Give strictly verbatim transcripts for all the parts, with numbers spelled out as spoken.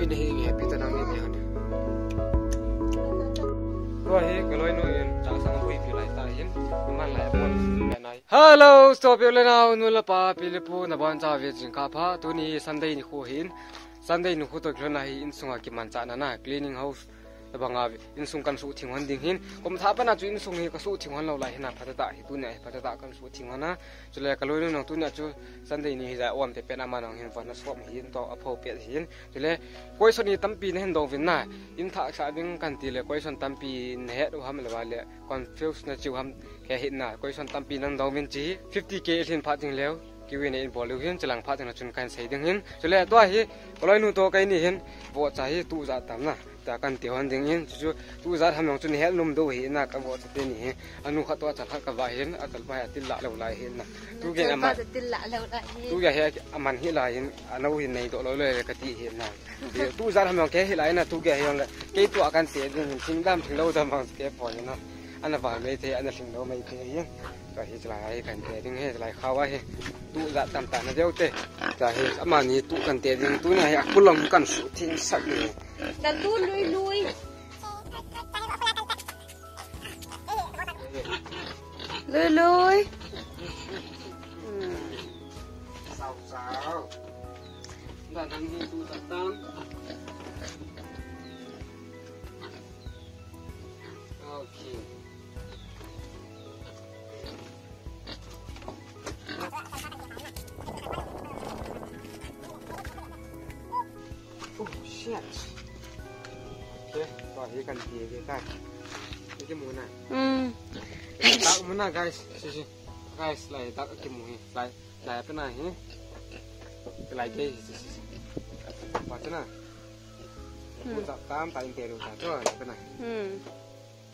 Ni hi happy ta nang ni ni han. Tua hi ka loinu in Chaksang a buipi lai ta hin. Aman lai a pon pen ai. Hello, sopi u le nao, nu le pa, pi le pu, nabon chauvin jingkah pha. Tuni hi Sunday nikho hin. Sunday nikho toh kilhon a hi insunga kimanchahna na, cleaning house. Tabang a insung kan suhtheng hon ding hin. Kum thah pen a chu insung hi ka suhtheng hon lou lai hin a, phatah tah hi tuni a hi phatah tah kan suhtheng hon a. Chule ka loinu nang tuni a chu Sunday ni hi jeh a um te pen a, ama nang hin von a sop hin toh a pho pet hin. Chule question hi tampi na hin dong uvin na. In thah sah ding kan ti le question tampi na het u ham le va le confuse na chi u ham, he hin na. Question tampi nang dong uvin chi fifty K i lhin phat ding leu. Kiwi ne in bol u hin, chilang phat ding na chun kan sei ding hin. Chule tua hi, ka loinu toh keini hin, vohcha hi tu jat tam na. Ta kan ti hon ding in, chu, chu tu jat ham jong chu ni hel nom dou hi na ka vohcha te ni hi. Anu khat toh achal khat ka va hin, achal pa hi atil lah lou lai hin na. Tu gei aman, atil lah lou lai hin. Tu gei hi aman hi lai hin, anu hin nei doh lou le ka ti hin na. Tu jat ham jong kei hi lai na, tu gei hi jong le. Kei tua kan ti ding hin, thing dam thing lou dam bang kei poi na. Ana val mai thei, ana lhing lou mai thei hin. Tua hi chulai a hi kan te ding hi, chulai khao a hi. Tu jat tam tah na deu te. Tua hi amani tu kan te ding, tuni a hi a kulong kan suhtheng sah ni. Ka tu lui lui. Lui lui. Hmm. Sao sao. Dan dan hi tu jat tam. Okay. Oh, shit. Okay, tua hi kan ti ve ta. Kimu na. Hmm. Dak mu na, guys. Si, si. Guys, lai dak kimu hi. Lai, lai pen a hi. Lai ke, si, si, si. Pha te na. Hmm. Mu ta tam ta in te ru ta to, lai pen a. Hmm.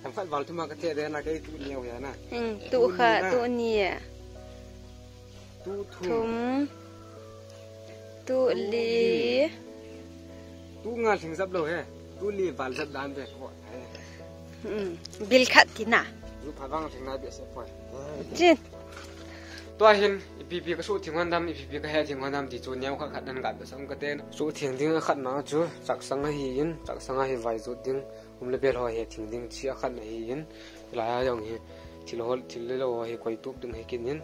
Tam khat val thum a ka che de na, kei tu ni u ya na. Hmm, tu khat, tu ni. Tu thum. Thum. Tu li. Tu nga lhing jap lou he. Tu li val jap dan ve ko. Hmm. Bil khat ti na. Ju pha vang lhing na be se poi. Chin. Tua hin, ipi pi ka suhtheng hon dam, ipi pi ka hetheng hon dam ti chu neo khat khat nan ga be sam ka te. Suhtheng ding khat na chu, Chaksang a hi in, Chaksang a hi vai jot ding. Um le bel ho hi thing ding chi a khat na hi in, lai a jong hi thil ho, thil le lo ho hi koi tup ding hi kin in.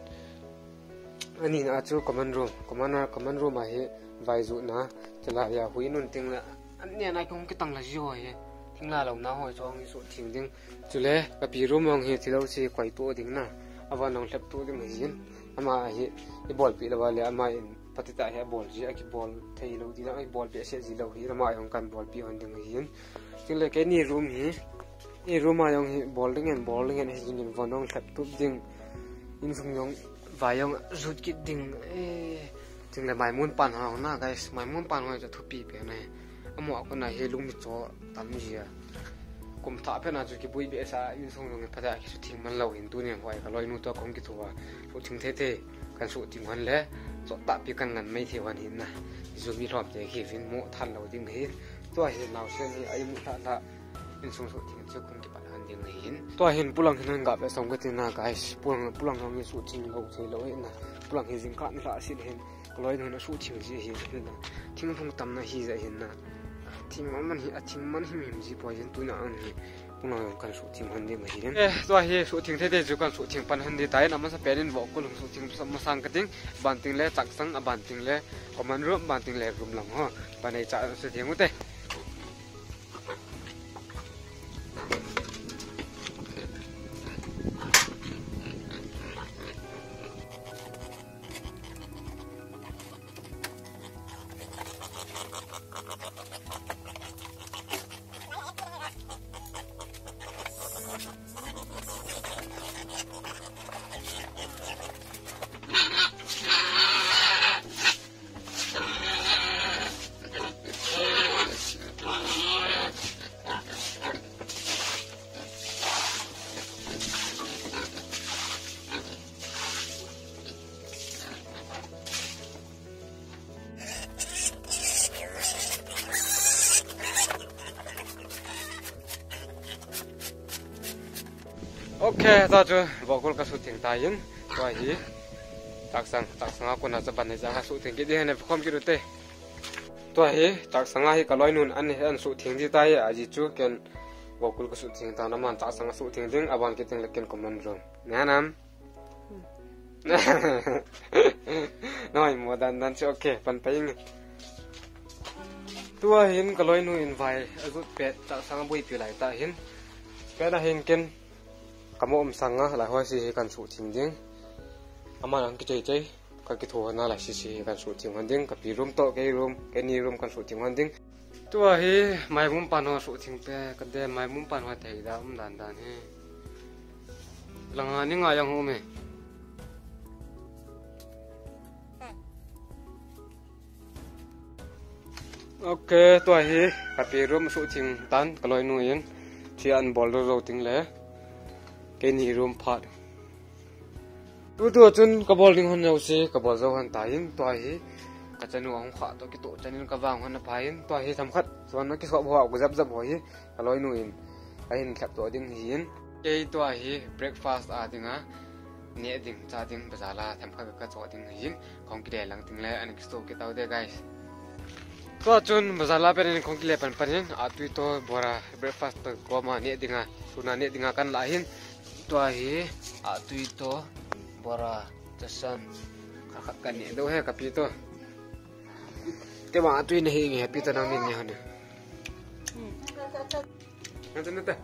Ani na chu common room, common, common room a hi vai jot na, chulai a hui nun ting la, an ne na kong kitang la ji ho hi, thing la lo na ho jong hi suhtheng ding. Chule ka pi room jong hi thil ho chi koi tu ding na, avan jong lhep tu ding hi in, ama hi i bolpi lou va le ama in Pati ta hi a bol ji, a kibol thei lou ti na, a kibol behseh ji lou hi, ama jong kan bolpi hon ding ahin. Chule keini room hi, i room a jong hi bol ding hen, bol ding hen, hi jing in von jong lhep tup ding, insung jong vai jong jut kit ding, eh, chule maimun pan ho na, guys, maimun pan ho chu thupi pen ahi. Amaho a kona hi lungmi cho tam ji a. Kum thah pen a chu kibui behseh a, insung jong hi phatah a kisuhtheng man lou hin, tuni hoi ka loinu toh kahung kitho a, suhtheng thei thei kan suhtheng hon le, chot tahpi kan ngan mai thei hon hin na. Ju mi lhom te hi vin mo than lou ding hi. Tua hi naosen hi a imu lhah lhah, insung suhtheng chu kahung kipan hon ding ahin. Tua hin pulang hin hon ga ve song ka ti na, guys. Pulang, pulang jong hi suhtheng lou thei lou hi na. Pulang hi jingkah ni lhah sin hin. Ka loinu hin asuhtheng ji ahi, hin na. Thinglhung tamna hi jeh hin na. Thing man man hi, athing man him him ji poi jin tuna ang hi. Pulang jong kan suhtheng hon ding ahi. Eh, tua hi suhtheng thei thei chu kan suhtheng pan hon ding tai, na masa pen in vohkul hung suhtheng masang ka ting, ban ting le Chaksang, aban ting le common room, ban ting le room lang ho. Ban ei cha suhtheng u te. Ok, ta chu vohkul ka suhtheng tai in, tua hi Chaksang, Chaksang a kona chaban nei jang a suhtheng kit ding hin, khom kit u te. Tua hi, chaksanga hi kaloinun an, an suhthing ji tai, ajeh chu ken Gokul kasuhthing ta, naman chaksanga suhthing ding, aban kit ding le ken common room. Neh nam. Noi, mo dan dan chu okay, pan pai nge. Tua hin kaloinu in vai ajot pet, chaksanga boipi lai tah hin. Pet a hin ken kamo um sanga, lai ho si hi kan suhthing ding. Aman ang kichei chei. Ka kitho hon a lai sisi hi kan suhthing hon ding, kapi room toh, kei room, keini room kan suhthing hon ding. Tua hi maimum pan ho suhthing pe, kade maimum pan ho thei da um dan dan hi. Langa ni nga jong um e. Okay, tua hi kapi room suhthing tan, kaloinu in thi an bol jou jou ting le. Keini room phat. Tutua chun kabol ding hon jouse, kabol jou hon tan, tua hi kachanu ahung khah toh kitoh chanin kavang hon aphan, tua hi themkhat chuan akisop ho, akijap jap ho hi kaloinu in ahin thlep toh ding ahin. Kei tua hi breakfast a dinga neh ding, cha ding, bazar a themkhat kachoh ding ahin, kong kile lang ding le, ana kisto kit tau de, guys. Tua chun bazar a pen in kong kile pan pan in, atui toh bora breakfast toh koma neh dinga, tuna neh dinga kan la hin. Tua hi atui toh bora, tasan, khat khat kan neh dou he kapi toh. Keima atui nahi nge, happy toh nang nin ne hon e. Nang chun ta.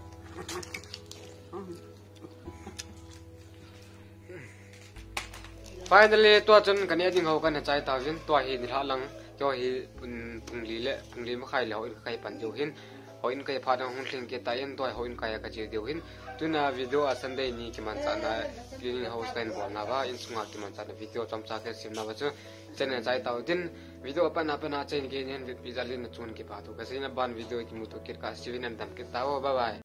Finally, tua chun kaneh ding ho kana chai tauvin, tua hi nilhah lang, tua hi pung, pung li le, pung li makhai le houin kakai pan diu hin, houin kai phat a hung lhing kit tan, tua hi houin kai a kache diu hin, tuna video a Sunday ni kimanchahna, cleaning house kahin bolna uva, insunga kimanchahna video chomcha kahin semna uva chu, channel chai tau tin, video apat na pat a chai ni kei nin, pi jalin na chun kipa thu kasei, aban video kimuto kit kah a, see you in, damkit tau, bye bye.